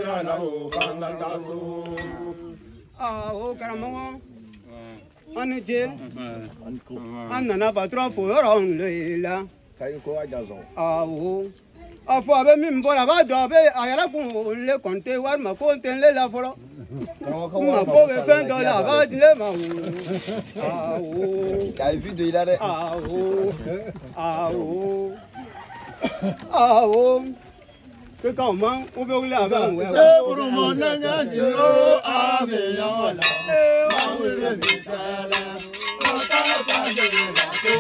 sira la o k'an ka taa so. Awɔ, karamɔgɔ, an ni ce. An nana patron fo yɔrɔ le la. Awɔ, a fɔ a bɛ min bɔ la, a b'a dɔn a bɛ a yɛrɛ kun le kɔni tɛ walima ko tɛ ne la fɔlɔ. N mako bɛ fɛn dɔ la, a b'a di ne ma o. Awɔ. Awɔ, awɔ, awɔ. Kíkà ọmọ ó bẹ wuli a bẹ wẹ. Eburumo nanya jiro amiyan la, wawere mi sẹlẹ, ọ̀tá pàdé la tó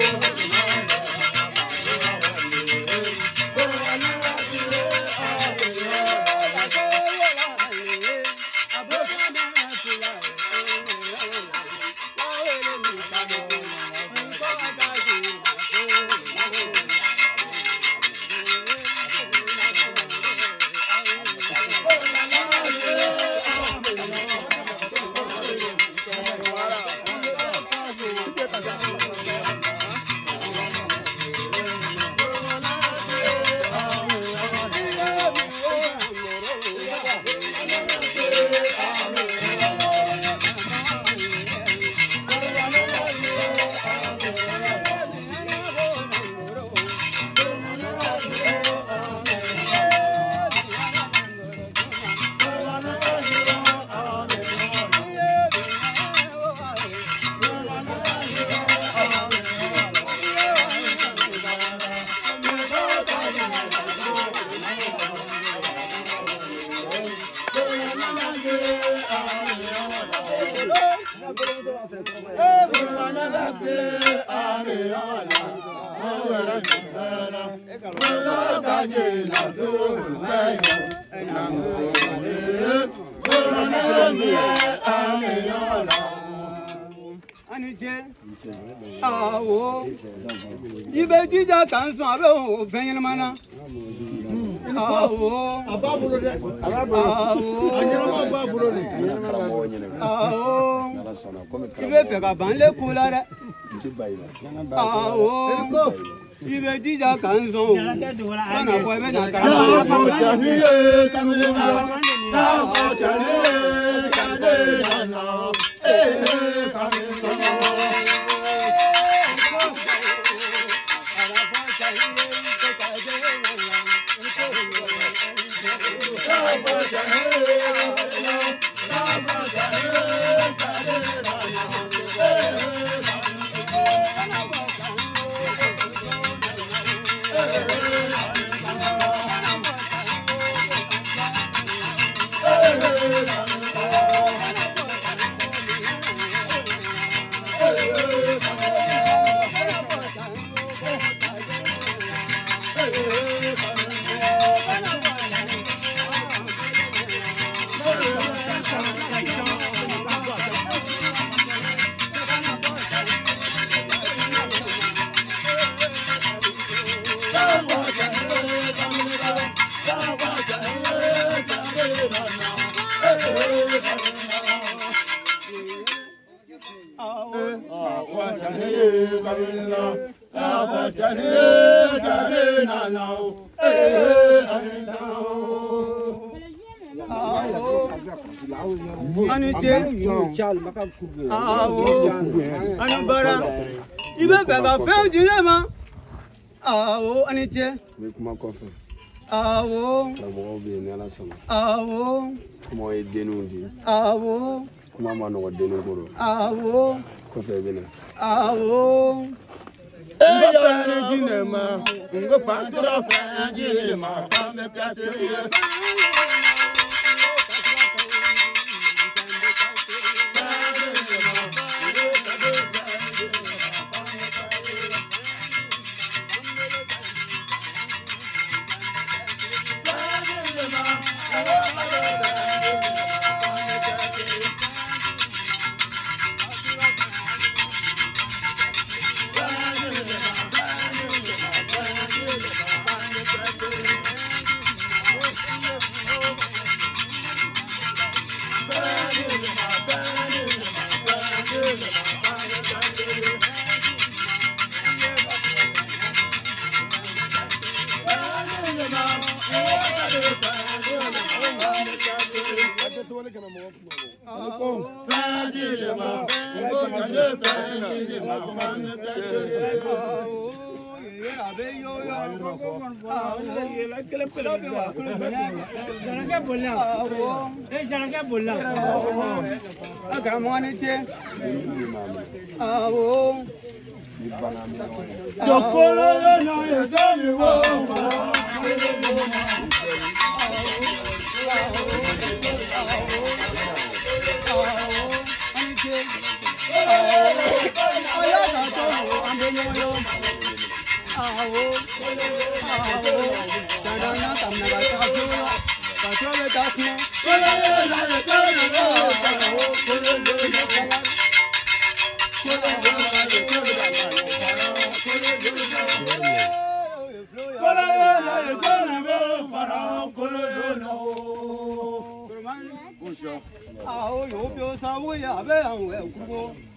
Ani ce. Awɔ, i bɛ jija k'an sɔn, a bɛ o fɛn ɲɛnama na. Awɔ. A b'a bolo dɛ. A ɲɛnama b'a bolo de. Awɔ, i bɛ fɛ ka ban ne ko la dɛ. Awɔ, i bɛ jija k'an sɔn o kana fɔ i bɛ na Karamɔgɔ cɛni ye kamalen na, karamɔgɔ cɛni ye kamalen na, ee kamalen na. Ani ce. Awɔ, ani baara. I bɛ fɛ ka fɛn di ne ma. Awɔ, ani ce. N bɛ kuma kɔfɛ. Awɔ. Karamɔgɔw bɛ yen, ni Ala sɔnna. Awɔ. Kumaw ye denninw di. Awɔ. Kuma ma nɔgɔn denninw kɔrɔ. Awɔ. Kɔfɛ i bɛ na. Awɔ. E y'a ne jinɛ ma, n ko pantura fɛn ji ma, k'an bɛ piyate ye.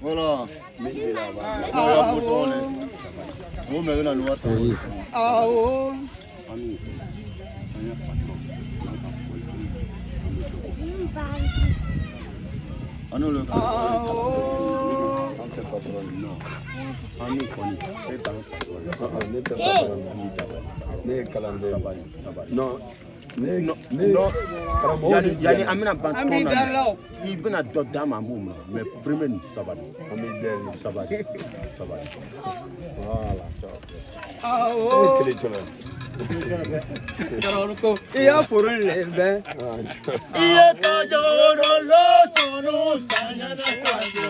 Voilà. Non. Non, yani an bɛna ban tɔn na i bɛna dɔ d'a ma an b'o minɛ mais premier nin sabali an bɛ dɛli sabali sabali voilà. I y'a foro in lɛ bɛn. I ye tɔjɔrɔ lɔsɔnù sanyɛnɛ tɔjɔ.